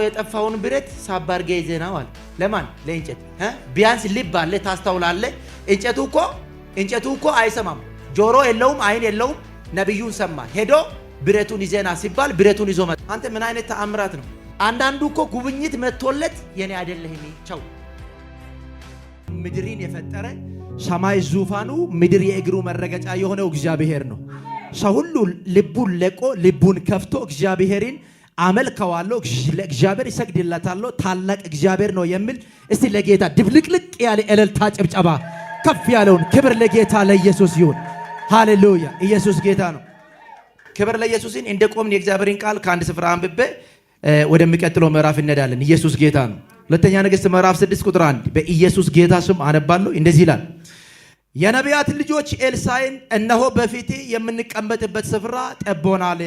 የጠፋውን ብረት ሳብ አድርገህ ይዘህ ና አለ። ለማን? ለእንጨት። ቢያንስ ልብ አለ፣ ታስተውላለህ። እንጨቱ እኮ አይሰማም፣ ጆሮ የለውም፣ አይን የለውም። ነቢዩን ሰማ። ሄዶ ብረቱን ይዘህ ና ሲባል ብረቱን ይዞ መጣ። አንተ ምን አይነት ተአምራት ነው? አንዳንዱ እኮ ጉብኝት መጥቶለት የኔ አይደለህም ቸው። ምድርን የፈጠረ፣ ሰማይ ዙፋኑ ምድር የእግሩ መረገጫ የሆነው እግዚአብሔር ነው። ሰው ሁሉ ልቡን ለቆ ልቡን ከፍቶ እግዚአብሔርን አመልከዋለሁ፣ ለእግዚአብሔር ይሰግድለታለሁ፣ ታላቅ እግዚአብሔር ነው የሚል እስቲ ለጌታ ድብልቅልቅ ያለ እልልታ ጭብጨባ ከፍ ያለውን ክብር ለጌታ ለኢየሱስ ይሁን። ሃሌሉያ! ኢየሱስ ጌታ ነው። ክብር ለኢየሱስን። እንደ ቆምን የእግዚአብሔርን ቃል ከአንድ ስፍራ አንብቤ ወደሚቀጥለው ምዕራፍ እንሄዳለን። ኢየሱስ ጌታ ነው። ሁለተኛ ነገሥት ምዕራፍ 6 ቁጥር 1 በኢየሱስ ጌታ ስም አነባለሁ። እንደዚህ ይላል። የነቢያት ልጆች ኤልሳዕን፣ እነሆ በፊትህ የምንቀመጥበት ስፍራ ጠቦናል፣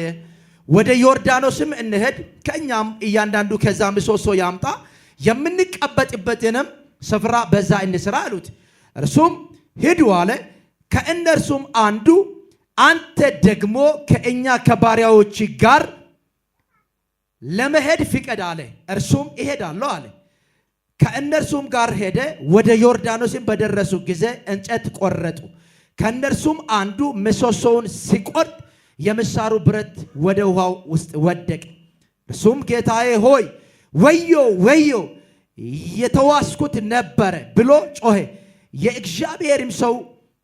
ወደ ዮርዳኖስም እንሂድ፣ ከእኛም እያንዳንዱ ከዛ ምሰሶ ያምጣ፣ የምንቀመጥበትንም ስፍራ በዛ እንስራ አሉት። እርሱም ሂዱ አለ። ከእነርሱም አንዱ አንተ ደግሞ ከእኛ ከባሪያዎችህ ጋር ለመሄድ ፍቀድ አለ። እርሱም እሄዳለሁ አለ። ከእነርሱም ጋር ሄደ። ወደ ዮርዳኖስም በደረሱ ጊዜ እንጨት ቆረጡ። ከእነርሱም አንዱ ምሰሶውን ሲቆርጥ የምሳሩ ብረት ወደ ውሃው ውስጥ ወደቀ። እርሱም ጌታዬ ሆይ፣ ወዮ ወዮ፣ የተዋስኩት ነበረ ብሎ ጮኸ። የእግዚአብሔርም ሰው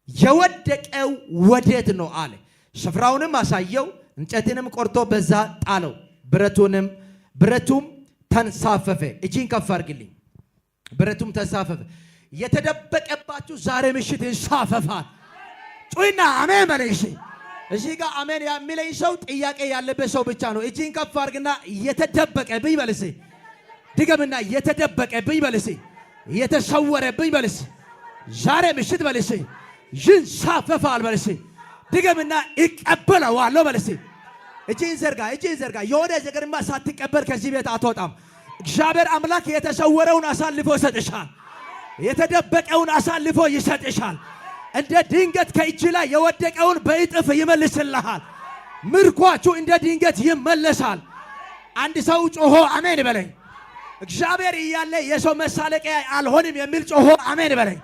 የወደቀው ወዴት ነው አለ። ስፍራውንም አሳየው። እንጨትንም ቆርጦ በዛ ጣለው። ብረቱም ተንሳፈፈ። እጅን ከፍ አድርግልኝ። ብረቱም ተንሳፈፈ። የተደበቀባችሁ ዛሬ ምሽት ይንሳፈፋል። ጩይና አሜን በለኝ። እሺ፣ እዚህ ጋር አሜን የሚለኝ ሰው ጥያቄ ያለበት ሰው ብቻ ነው። እጅን ከፍ አድርግና የተደበቀብኝ በል እስኪ። ድገምና የተደበቀብኝ በል እስኪ። የተሰወረብኝ በል እስኪ። ዛሬ ምሽት በል እስኪ። ይንሳፈፋል በል እስኪ። ድገምና ይቀበለዋለሁ በል እስኪ። እጅን ዘርጋ፣ እጅን ዘርጋ። የሆነ ነገርማ ሳትቀበል ከዚህ ቤት አትወጣም። እግዚአብሔር አምላክ የተሰወረውን አሳልፎ ይሰጥሻል። የተደበቀውን አሳልፎ ይሰጥሻል። እንደ ድንገት ከእጅ ላይ የወደቀውን በእጥፍ ይመልስልሃል። ምርኳችሁ እንደ ድንገት ይመለሳል። አንድ ሰው ጮሆ አሜን በለኝ። እግዚአብሔር እያለ የሰው መሳለቂያ አልሆንም የሚል ጮሆ አሜን በለኝ።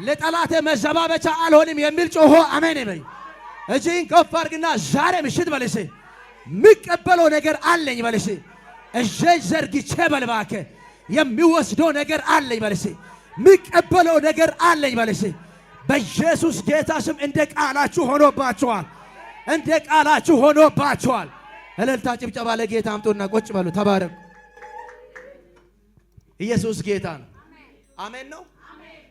ለጠላቴ መዘባበቻ አልሆንም የሚል ጮሆ አሜን በለኝ። እጅህን ከፍ አድርግና ዛሬ ምሽት በልሴ የሚቀበለው ነገር አለኝ በልሴ። እጄን ዘርግቼ በል እባክህ፣ የሚወስደው ነገር አለኝ በልሴ። የሚቀበለው ነገር አለኝ በልሴ። በኢየሱስ ጌታ ስም እንደ ቃላችሁ ሆኖባችኋል። እንደ ቃላችሁ ሆኖባችኋል። እልልታ ጭብጨባ ለጌታ አምጡና ቁጭ በሉ። ተባረኩ። ኢየሱስ ጌታ ነው። አሜን ነው።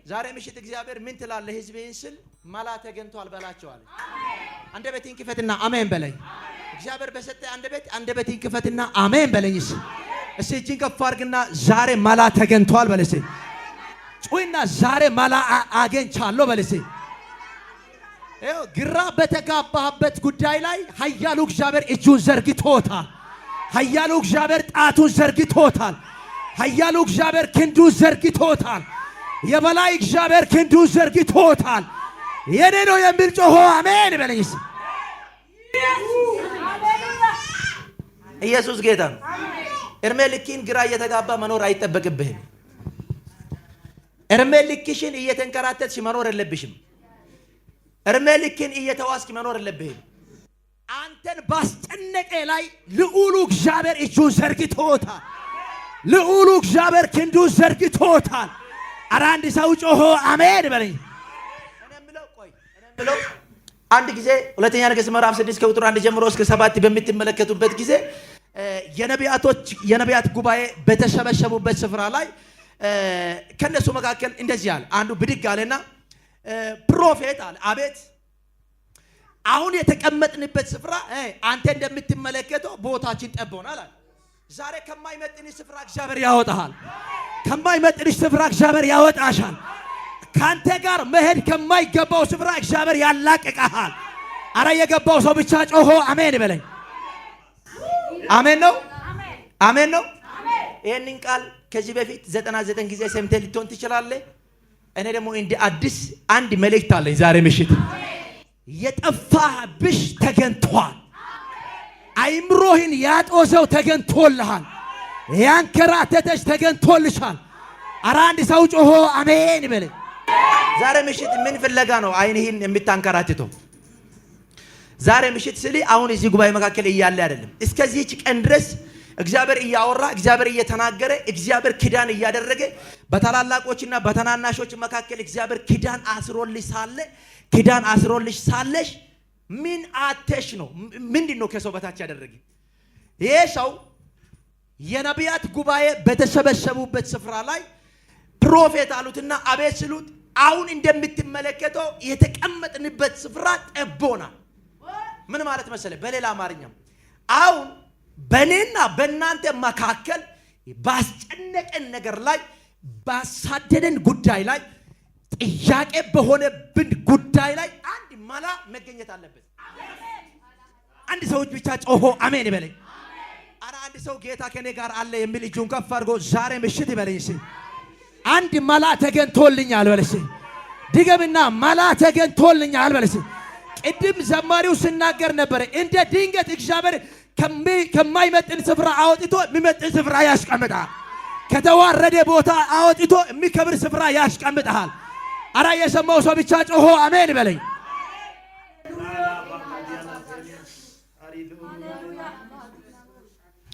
ዛሬ ምሽት እግዚአብሔር ምን ትላለህ ህዝብህን ስል መላ ተገኝቷል በላቸዋል። አንደበቴን ክፈትና አሜን በለኝ። እግዚአብሔር በሰጠ አንደበት አንደበቴን ክፈትና አሜን በለኝ። እስኪ እጅን ከፍ አድርግና ዛሬ መላ ተገኝቷል በል። እስኪ ጩይና ዛሬ መላ አግኝቻለሁ በል። እስኪ ይኸው ግራ በተጋባህበት ጉዳይ ላይ ኃያሉ እግዚአብሔር እጁን ዘርግቶታል። ኃያሉ እግዚአብሔር ጣቱን ዘርግቶታል። ኃያሉ እግዚአብሔር ክንዱን ዘርግቶታል። የበላይ እግዚአብሔር ክንዱን ዘርግቶታል። የኔ ነው የሚል ጮሆ አሜን በለኝ። ኢየሱስ ጌታ ነው። እድሜ ልክህን ግራ እየተጋባ መኖር አይጠበቅብህም። እድሜ ልክሽን እየተንከራተትሽ መኖር የለብሽም። እድሜ ልክህን እየተዋስክ መኖር የለብህም። አንተን ባስጨነቀ ላይ ልዑሉ እግዚአብሔር እጁን ዘርግቶታል። ልዑሉ እግዚአብሔር ክንዱን ዘርግቶታል። ኧረ አንድ ሰው ጮሆ አሜን በለኝ። አንድ ጊዜ ሁለተኛ ነገሥት ምዕራፍ 6 ከቁጥር 1 ጀምሮ እስከ 7 በምትመለከቱበት ጊዜ የነቢያት ጉባኤ በተሰበሰቡበት ስፍራ ላይ ከነሱ መካከል እንደዚህ አለ። አንዱ ብድግ አለና prophet አለ፣ አቤት፣ አሁን የተቀመጥንበት ስፍራ አንተ እንደምትመለከተው ቦታችን ጠቦናል አለ። ዛሬ ከማይመጥንሽ ስፍራ እግዚአብሔር ያወጣሃል። ከማይመጥንሽ ስፍራ እግዚአብሔር ያወጣሻል። ካንተ ጋር መሄድ ከማይገባው ስፍራ እግዚአብሔር ያላቅቅሃል። አረ የገባው ሰው ብቻ ጮሆ አሜን በለኝ። አሜን ነው፣ አሜን ነው። ይህንን ቃል ከዚህ በፊት 99 ጊዜ ሰምተህ ልትሆን ትችላለህ። እኔ ደግሞ እንደ አዲስ አንድ መልእክት አለኝ ዛሬ ምሽት። የጠፋብሽ ተገኝቷል። አይምሮህን ያጦዘው ተገኝቶልሃል። ያንከራተተሽ ተገኝቶልሻል። አረ አንድ ሰው ጮሆ አሜን ይበል። ዛሬ ምሽት ምን ፍለጋ ነው አይንህን የምታንከራትተው? ዛሬ ምሽት ስል አሁን እዚህ ጉባኤ መካከል እያለ አይደለም። እስከዚህች ቀን ድረስ እግዚአብሔር እያወራ፣ እግዚአብሔር እየተናገረ፣ እግዚአብሔር ኪዳን እያደረገ በታላላቆችና በታናናሾች መካከል እግዚአብሔር ኪዳን አስሮልሽ ሳለ፣ ኪዳን አስሮልሽ ሳለሽ ምን አተሽ ነው? ምንድን ነው ከሰው በታች ያደረገ? ይሄ ሰው የነቢያት ጉባኤ በተሰበሰቡበት ስፍራ ላይ prophet አሉትና አቤት ስሉት አሁን እንደምትመለከተው የተቀመጥንበት ስፍራ ጠቦናል። ምን ማለት መሰለ? በሌላ አማርኛም አሁን በእኔና በእናንተ መካከል ባስጨነቀን ነገር ላይ፣ ባሳደደን ጉዳይ ላይ፣ ጥያቄ በሆነብን ጉዳይ ላይ አንድ መላ መገኘት አለበት። አንድ ሰዎች ብቻ ጮሆ አሜን ይበለኝ። አረ አንድ ሰው ጌታ ከኔ ጋር አለ የሚል እጁን ከፍ አድርጎ ዛሬ ምሽት ይበለኝ። እሺ አንድ መላ ተገኝቶልኛል በል። እስኪ ድገምና መላ ተገኝቶልኛል በል። እስኪ ቅድም ዘማሪው ሲናገር ነበረ። እንደ ድንገት እግዚአብሔር ከማይመጥን ስፍራ አውጥቶ የሚመጥን ስፍራ ያስቀምጣል። ከተዋረደ ቦታ አውጥቶ የሚከብር ስፍራ ያስቀምጣል። አራ የሰማው ሰው ብቻ ጮሆ አሜን በለኝ።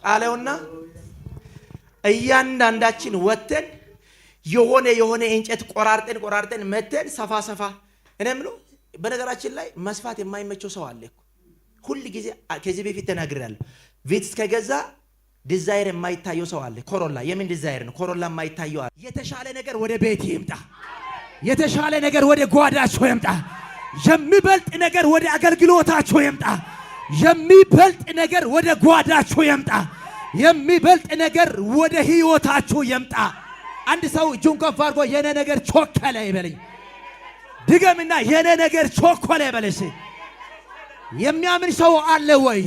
አለውና እያንዳንዳችን ወጥተን የሆነ የሆነ እንጨት ቆራርጠን ቆራርጠን መተን ሰፋ ሰፋ። እኔ የምለው በነገራችን ላይ መስፋት የማይመቸው ሰው አለ እኮ። ሁል ጊዜ ከዚህ በፊት ተናግሬያለሁ። ቪትስ ከገዛ ዲዛይር የማይታየው ሰው አለ። ኮሮላ የምን ዲዛይር ነው? ኮሮላ የማይታየው አለ። የተሻለ ነገር ወደ ቤት ይምጣ። የተሻለ ነገር ወደ ጓዳቸው ይምጣ። የሚበልጥ ነገር ወደ አገልግሎታቸው ይምጣ። የሚበልጥ ነገር ወደ ጓዳቸው ይምጣ። የሚበልጥ ነገር ወደ ህይወታችሁ ይምጣ። አንድ ሰው እጁን ከፍ አድርጎ የኔ ነገር ቾከለ ይበለኝ። ድገምና የኔ ነገር ቾኮለ ይበለሽ። የሚያምን ሰው አለ ወይ?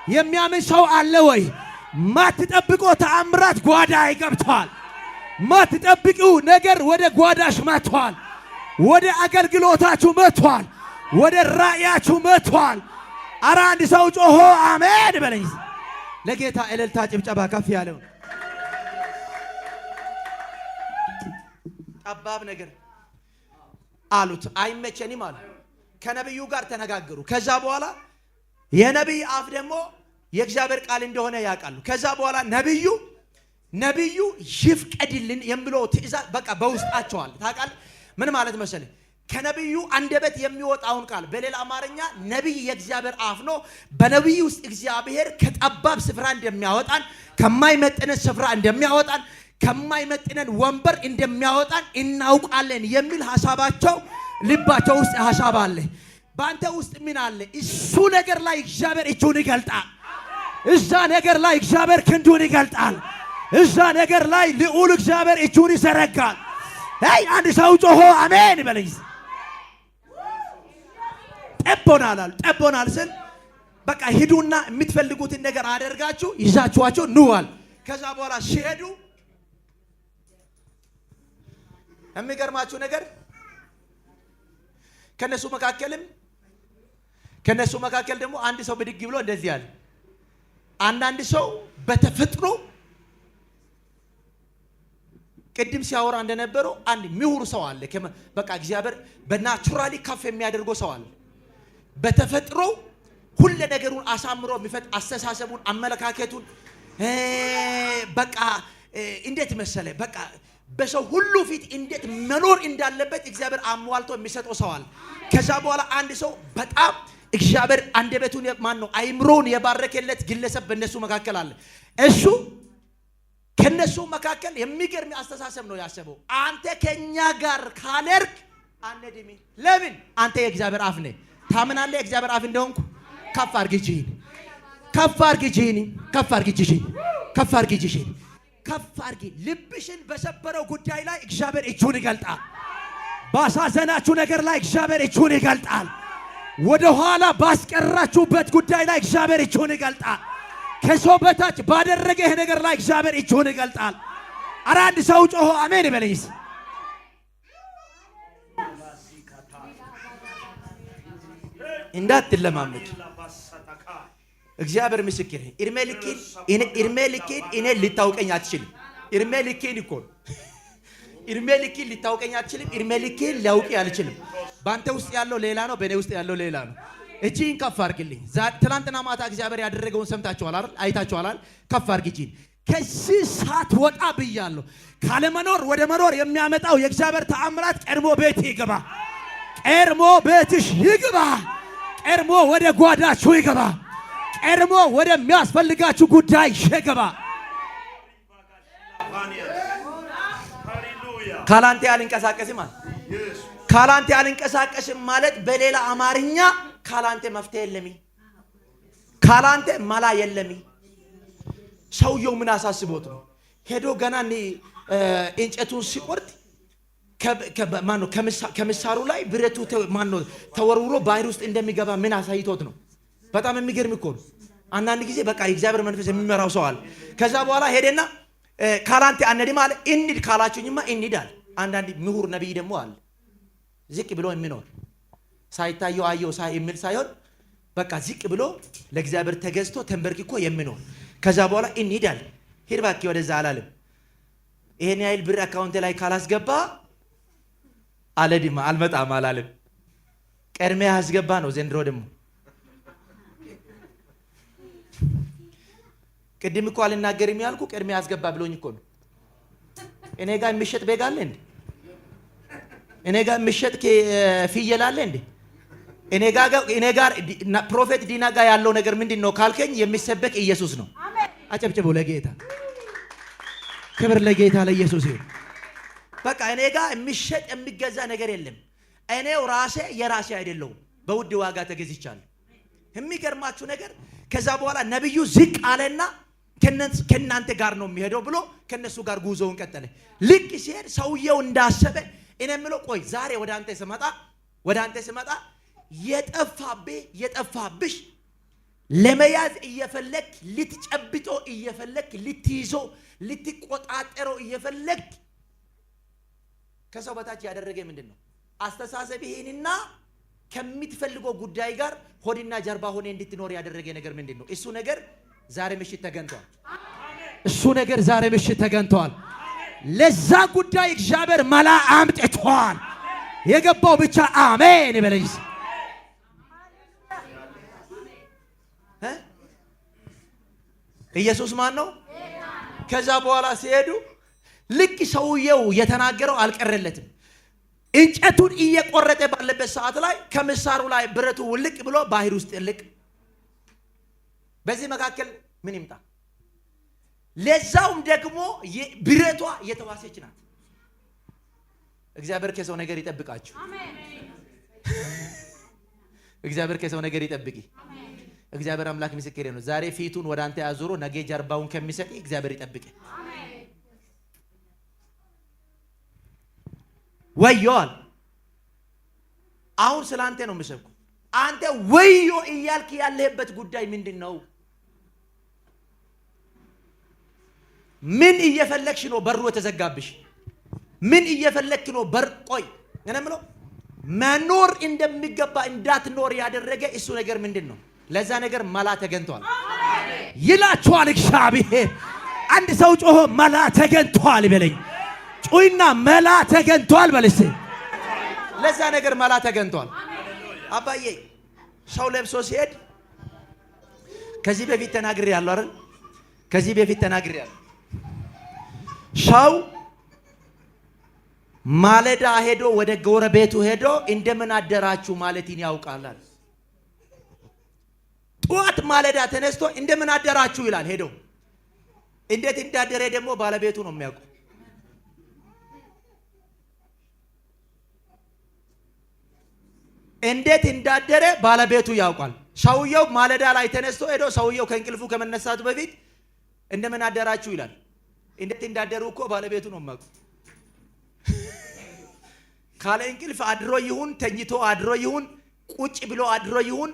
የሚያምን ሰው አለ ወይ? ማትጠብቆ ተአምራት ጓዳ ይገብቷል። ማትጠብቂው ነገር ወደ ጓዳሽ መጥቷል። ወደ አገልግሎታችሁ መጥቷል። ወደ ራእያችሁ መጥቷል። አረ አንድ ሰው ጮሆ አሜን በለኝ። ለጌታ እልልታ ጭብጨባ ከፍ ያለው። ጠባብ ነገር አሉት፣ አይመቸንም አሉ። ከነቢዩ ጋር ተነጋገሩ። ከዛ በኋላ የነቢይ አፍ ደግሞ የእግዚአብሔር ቃል እንደሆነ ያውቃሉ። ከዛ በኋላ ነቢዩ ይፍቀድልን የሚለው ትእዛዝ በቃ በውስጣቸው አለ። ታውቃለህ ምን ማለት መሰለህ? ከነቢዩ አንደበት የሚወጣውን ቃል፣ በሌላ አማርኛ ነቢይ የእግዚአብሔር አፍ ነው። በነቢይ ውስጥ እግዚአብሔር ከጠባብ ስፍራ እንደሚያወጣን፣ ከማይመጥነን ስፍራ እንደሚያወጣን፣ ከማይመጥነን ወንበር እንደሚያወጣን እናውቃለን የሚል ሀሳባቸው ልባቸው ውስጥ ሀሳብ አለ። በአንተ ውስጥ ምን አለ? እሱ ነገር ላይ እግዚአብሔር እጁን ይገልጣል። እዛ ነገር ላይ እግዚአብሔር ክንዱን ይገልጣል። እዛ ነገር ላይ ልዑል እግዚአብሔር እጁን ይዘረጋል። አይ አንድ ሰው ጮሆ አሜን ይበለኝ። ጠቦናል አሉ። ጠቦናል ስል በቃ ሂዱና የምትፈልጉትን ነገር አደርጋችሁ ይዛችኋቸው ኑዋል። ከዛ በኋላ ሲሄዱ የሚገርማችሁ ነገር ከነሱ መካከል ደግሞ አንድ ሰው ብድግ ብሎ እንደዚህ አለ። አንዳንድ ሰው በተፈጥሮ ቅድም ሲያወራ እንደነበረው አንድ ምሁር ሰው አለ። በቃ እግዚአብሔር በ naturally ከፍ የሚያደርገው ሰው አለ። በተፈጥሮ ሁለ ነገሩን አሳምሮ የሚፈጥ አስተሳሰቡን፣ አመለካከቱን በቃ እንዴት መሰለ በቃ በሰው ሁሉ ፊት እንዴት መኖር እንዳለበት እግዚአብሔር አሟልቶ የሚሰጠው ሰው አለ። ከዛ በኋላ አንድ ሰው በጣም እግዚአብሔር አንደበቱን ማን ነው አይምሮውን የባረከለት ግለሰብ በእነሱ መካከል አለ። እሱ ከነሱ መካከል የሚገርም አስተሳሰብ ነው ያሰበው። አንተ ከኛ ጋር ካልሄድክ አንሄድም። ለምን? አንተ የእግዚአብሔር አፍ ነህ። ታምናለህ? የእግዚአብሔር አፍ እንደሆንኩ ከፍ አድርግ እጅህን፣ ከፍ አድርግ እጅህን፣ ከፍ አድርግ እጅሽን፣ ከፍ አድርግ እጅሽን፣ ከፍ አድርጊ። ልብሽን በሰበረው ጉዳይ ላይ እግዚአብሔር እጁን ይገልጣል። ባሳዘናችሁ ነገር ላይ እግዚአብሔር እጁን ይገልጣል። ወደ ኋላ ባስቀራችሁበት ጉዳይ ላይ እግዚአብሔር እጁን ይገልጣል። ከሰው በታች ባደረገህ ነገር ላይ እግዚአብሔር እጁን ይገልጣል። አረ አንድ ሰው ጮሆ አሜን ይበለኝስ። እንዳትለማመድ። እግዚአብሔር ምስክር፣ እድሜ ልኬን እኔ ልታውቀኝ አትችልም። እድሜ ልኬን እኮ ነው። እድሜ ልኬን ልታውቀኝ አትችልም። እድሜ ልኬን ሊያውቅ አልችልም። በአንተ ውስጥ ያለው ሌላ ነው፣ በእኔ ውስጥ ያለው ሌላ ነው። እጅህን ከፍ አድርግልኝ። ትላንትና ማታ እግዚአብሔር ያደረገውን ሰምታችኋል አይደል? አይታችኋል አይደል? ከፍ አድርግ እጅህን። ከዚህ ሰዓት ወጣ ብያለሁ። ካለመኖር ወደ መኖር የሚያመጣው የእግዚአብሔር ተአምራት ቀድሞ ቤት ይግባ። ቀድሞ ቤትሽ ይግባ። ቀድሞ ወደ ጓዳችሁ ይግባ። ቀድሞ ወደሚያስፈልጋችሁ ጉዳይ ይግባ። ካላንተ አልንቀሳቀስም አለ። ካላንተ አልንቀሳቀስም ማለት በሌላ አማርኛ ካላንተ መፍትሄ የለም፣ ካላንተ መላ የለም። ሰውየው ምን አሳስቦት ነው? ሄዶ ገና እንጨቱን ሲቆርጥ ማነው ከምሳሩ ላይ ብረቱ ማነው ተወርውሮ ባህር ውስጥ እንደሚገባ ምን አሳይቶት ነው? በጣም የሚገርም እኮ ነው። አንዳንድ ጊዜ በቃ የእግዚአብሔር መንፈስ የሚመራው ሰው አለ። ከዛ በኋላ ሄደና ካላንተ አንሄድም አለ። እንሂድ ካላችሁኝማ እንሂድ አለ። አንዳንድ ምሁር ነቢይ ደግሞ አለ፣ ዝቅ ብሎ የሚኖር ሳይታየው አየው የሚል ሳይሆን በቃ ዝቅ ብሎ ለእግዚአብሔር ተገዝቶ ተንበርክኮ የሚኖር። ከዛ በኋላ እንሂድ አለ። ሂድ እባክህ ወደዛ አላለም። ይሄን ያህል ብር account ላይ ካላስገባ አለድማ አልመጣም አላለም። ቀድሜ አስገባ ነው። ዘንድሮ ደግሞ ቅድም እኮ አልናገርም ያልኩ ቀድሜ አስገባ ብሎኝ እኮ ነው። እኔ ጋር የሚሸጥ በግ አለ እንዴ? እኔ ጋር የሚሸጥ ፍየል አለ እንዴ? እኔ ጋር prophet ዲና ጋር ያለው ነገር ምንድን ነው ካልከኝ የሚሰበክ ኢየሱስ ነው። አጨብጭቡ ለጌታ። ክብር ለጌታ ለኢየሱስ ይሁን። በቃ እኔ ጋር የሚሸጥ የሚገዛ ነገር የለም። እኔው ራሴ የራሴ አይደለሁም፣ በውድ ዋጋ ተገዝቻለሁ። የሚገርማችሁ ነገር ከዛ በኋላ ነብዩ ዝቅ አለና ከእናንተ ጋር ነው የሚሄደው ብሎ ከነሱ ጋር ጉዞውን ቀጠለ። ልክ ሲሄድ ሰውየው እንዳሰበ እኔ የምለው ቆይ ዛሬ ወደ አንተ ስመጣ የጠፋብህ የጠፋብሽ ለመያዝ እየፈለክ ልትጨብጦ እየፈለክ ልትይዞ ልትቆጣጠረው እየፈለክ ከሰው በታች ያደረገ ምንድን ነው? አስተሳሰብህንና ከምትፈልገው ጉዳይ ጋር ሆድና ጀርባ ሆኔ እንድትኖር ያደረገ ነገር ምንድን ነው? እሱ ነገር ዛሬ ምሽት ተገንቷል። እሱ ነገር ዛሬ ምሽት ተገንቷል። ለዛ ጉዳይ እግዚአብሔር መላ አምጥቷል። የገባው ብቻ አሜን ይበለኝ። ኢየሱስ ማን ነው? ከዛ በኋላ ሲሄዱ ልክ ሰውየው የተናገረው አልቀረለትም። እንጨቱን እየቆረጠ ባለበት ሰዓት ላይ ከምሳሩ ላይ ብረቱ ውልቅ ብሎ ባህር ውስጥ ልቅ። በዚህ መካከል ምን ይምጣ? ለዛውም ደግሞ ብረቷ የተዋሰች ናት። እግዚአብሔር ከሰው ነገር ይጠብቃችሁ። እግዚአብሔር ከሰው ነገር ይጠብቂ። እግዚአብሔር አምላክ ምስክሬ ነው። ዛሬ ፊቱን ወደ አንተ አዙሮ ነገ ጀርባውን ከሚሰጥ እግዚአብሔር ይጠብቅ። ወዮአል። አሁን ስለ አንተ ነው የምሰብኩ። አንተ ወዮ እያልክ ያለህበት ጉዳይ ምንድን ነው? ምን እየፈለግሽ ነው በሩ የተዘጋብሽ? ምን እየፈለግክ ነው በር? ቆይ እኔ የምለው መኖር እንደሚገባ እንዳትኖር ያደረገ እሱ ነገር ምንድን ነው? ለዛ ነገር መላ ተገኝቷል ይላችኋል እግዚአብሔር። አንድ ሰው ጮሆ መላ ተገኝቷል ይበለኝ። ጩይና መላ ተገኝቷል በልስ። ለዛ ነገር መላ ተገኝቷል። አባዬ ሰው ለብሶ ሲሄድ ከዚህ በፊት ተናግሬያለሁ አይደል? ከዚህ በፊት ተናግሬያለሁ። ሰው ማለዳ ሄዶ ወደ ጎረቤቱ ሄዶ እንደምን አደራችሁ ማለትን ያውቃል። ጠዋት ማለዳ ተነስቶ እንደምን አደራችሁ ይላል። ሄዶ እንዴት እንዳደረ ደግሞ ባለቤቱ ነው የሚያውቀው። እንዴት እንዳደረ ባለቤቱ ያውቃል። ሰውየው ማለዳ ላይ ተነስቶ ሄዶ ሰውየው ከእንቅልፉ ከመነሳቱ በፊት እንደምን አደራችሁ ይላል። እንዴት እንዳደሩ እኮ ባለቤቱ ነው የሚያውቀው። ካለ እንቅልፍ አድሮ ይሁን ተኝቶ አድሮ ይሁን ቁጭ ብሎ አድሮ ይሁን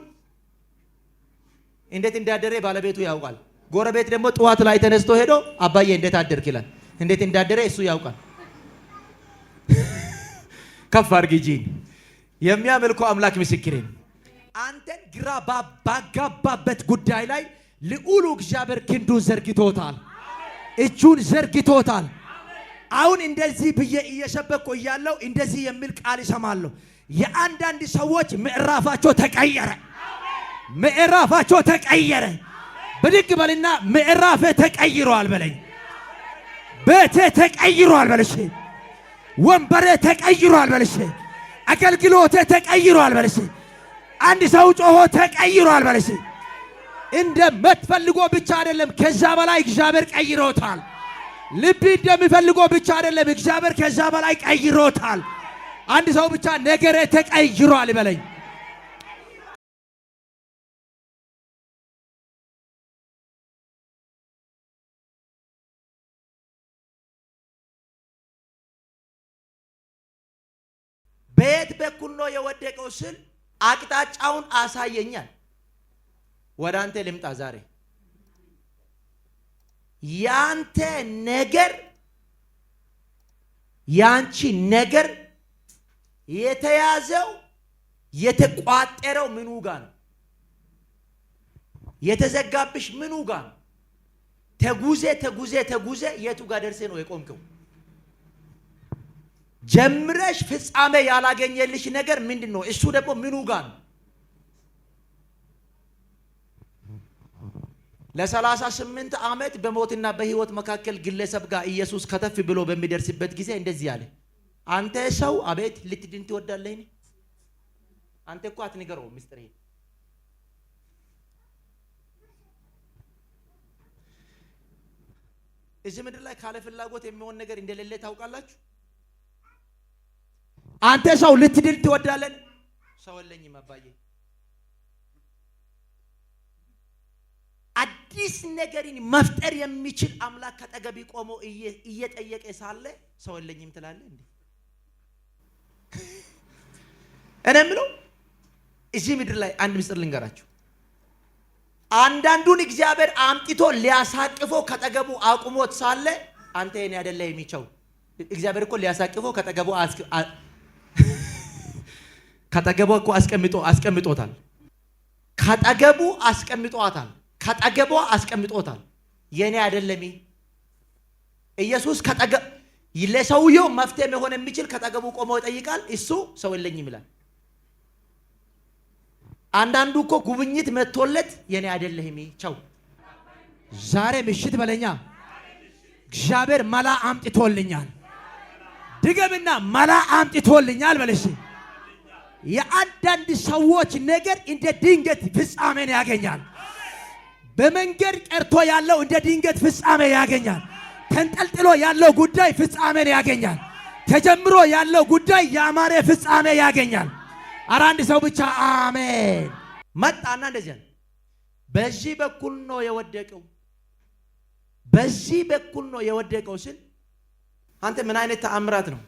እንዴት እንዳደረ ባለቤቱ ያውቃል። ጎረቤት ደግሞ ጠዋት ላይ ተነስቶ ሄዶ አባዬ እንዴት አደርክ ይላል። እንዴት እንዳደረ እሱ ያውቃል። ከፍ አድርግ እጅህን። የሚያመልከው አምላክ ምስክሬ ነው። አንተን ግራ ግራ ባጋባበት ጉዳይ ላይ ልዑሉ እግዚአብሔር ክንዱን ዘርግቶታል፣ እጁን ዘርግቶታል። አሁን እንደዚህ ብዬ እየሰበኩ እያለሁ እንደዚህ የሚል ቃል እሰማለሁ። የአንዳንድ ሰዎች ምዕራፋቸው ተቀየረ፣ ምዕራፋቸው ተቀየረ። ብድግ በልና ምዕራፌ ተቀይሯል በለኝ። ቤቴ ተቀይሯል በልሽ። ወንበሬ ተቀይሯል በልሽ። አገልግሎቴ ተቀይሯል በልሽ። አንድ ሰው ጮሆ ተቀይሯል በልሽ። እንደምትፈልጎ ብቻ አይደለም፣ ከዛ በላይ እግዚአብሔር ቀይሮታል። ልብ እንደሚፈልጎ ብቻ አይደለም፣ እግዚአብሔር ከዛ በላይ ቀይሮታል። አንድ ሰው ብቻ ነገሬ ተቀይሯል በለኝ። በየት በኩል ነው የወደቀው ስል አቅጣጫውን አሳየኛል። ወደ አንተ ልምጣ ዛሬ። ያንተ ነገር ያንቺ ነገር የተያዘው የተቋጠረው ምኑ ጋ ነው? የተዘጋብሽ ምኑ ጋ ነው? ተጉዜ ተጉዜ ተጉዜ የቱ ጋር ደርሴ ነው የቆምከው? ጀምረሽ ፍጻሜ ያላገኘልሽ ነገር ምንድን ነው? እሱ ደግሞ ምኑ ጋ ነው? ለ38 ዓመት በሞትና በሕይወት መካከል ግለሰብ ጋር ኢየሱስ ከተፍ ብሎ በሚደርስበት ጊዜ እንደዚህ አለ፣ አንተ ሰው አቤት ልትድን ትወዳለህ? አንተ እኮ አትንገረው ምስጢር። እዚህ ምድር ላይ ካለ ፍላጎት የሚሆን ነገር እንደሌለ ታውቃላችሁ። አንተ ሰው ልትድን ትወዳለህ? ሰው የለኝም አባዬ። አዲስ ነገርን መፍጠር የሚችል አምላክ ከጠገቢ ቆሞ እየጠየቀ ሳለ ሰው የለኝም ትላለህ እንዴ? እኔ የምለው እዚህ ምድር ላይ አንድ ምስጢር ልንገራችሁ። አንዳንዱን እግዚአብሔር አምጥቶ ሊያሳቅፎ ከጠገቡ አቁሞት ሳለ አንተ የኔ አይደለህ የሚቸው እግዚአብሔር እኮ ሊያሳቅፎ ከጠገቡ እኮ አስቀምጦታል። ከጠገቡ አስቀምጧታል። ከጠገቧ አስቀምጦታል። የኔ አይደለም። ኢየሱስ ለሰውየው መፍትሄ መሆን የሚችል ከጠገቡ ቆሞ ይጠይቃል። እሱ ሰው የለኝም ይላል። አንዳንዱ እኮ ጉብኝት መጥቶለት የኔ አይደለህም ቸው። ዛሬ ምሽት በለኛ እግዚአብሔር መላ አምጥቶልኛል። ድገምና መላ አምጥቶልኛል በለሽ። የአንዳንድ ሰዎች ነገር እንደ ድንገት ፍጻሜን ያገኛል። በመንገድ ቀርቶ ያለው እንደ ድንገት ፍጻሜ ያገኛል። ተንጠልጥሎ ያለው ጉዳይ ፍጻሜን ያገኛል። ተጀምሮ ያለው ጉዳይ ያማረ ፍጻሜ ያገኛል። ኧረ አንድ ሰው ብቻ አሜን። መጣና እንደዚህ አለ፣ በዚህ በኩል ነው የወደቀው፣ በዚህ በኩል ነው የወደቀው ስል አንተ ምን አይነት ተአምራት ነው?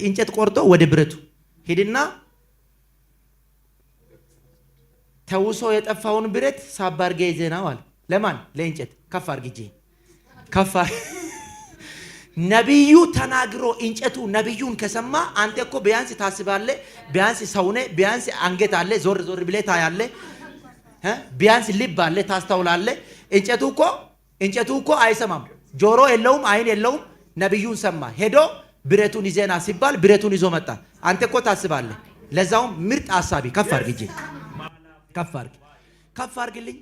እንጨት ቆርጦ ወደ ብረቱ ሂድና ተውሶ የጠፋውን ብረት ሳብ አድርገህ ይዘህ ና አለ። ለማን? ለእንጨት። ከፍ አድርግ እጅህን ከፍ። ነቢዩ ተናግሮ እንጨቱ ነቢዩን ከሰማ አንተ እኮ ቢያንስ ታስባለህ፣ ቢያንስ ሰውነ፣ ቢያንስ አንገት አለ፣ ዞር ዞር ብለህ ታያለህ፣ ቢያንስ ልብ አለ፣ ታስተውላለህ። እንጨቱ እኮ አይሰማም፣ ጆሮ የለውም፣ አይን የለውም። ነቢዩን ሰማ፣ ሄዶ ብረቱን ይዘና ሲባል ብረቱን ይዞ መጣ። አንተ እኮ ታስባለህ፣ ለዛውም ምርጥ አሳቢ። ከፍ አድርግ እጅህን፣ ከፍ አድርግ፣ ከፍ አድርግልኝ።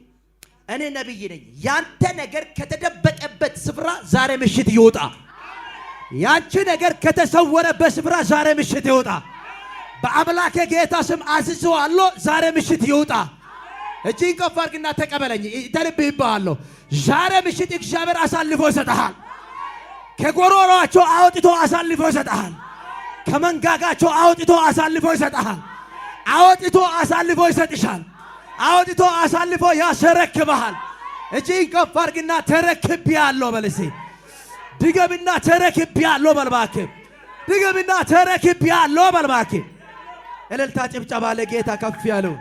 እኔ ነቢይ ነኝ። ያንተ ነገር ከተደበቀበት ስፍራ ዛሬ ምሽት ይውጣ። ያንቺ ነገር ከተሰወረበት ስፍራ ዛሬ ምሽት ይውጣ። በአምላኬ ጌታ ስም አዝዘዋለሁ፣ ዛሬ ምሽት ይውጣ። እጅህን ከፍ አድርግና ተቀበለኝ። ተንብይብሃለሁ። ዛሬ ምሽት እግዚአብሔር አሳልፎ ይሰጥሃል። ከጎሮሯቸው አውጥቶ አሳልፎ ይሰጥሃል። ከመንጋጋቸው አውጥቶ አሳልፎ ይሰጥሃል። አውጥቶ አሳልፎ ይሰጥሻል። አውጥቶ አሳልፎ ያስረክብሃል። እጅህን ከፍ አድርግና ተረክቤያለሁ በል እስኪ። ድገምና ተረክቤያለሁ በል እባክህ። ድገምና ተረክቤያለሁ በል እባክህ። እልልታ ጭብጨባ ለጌታ ከፍ ያለው።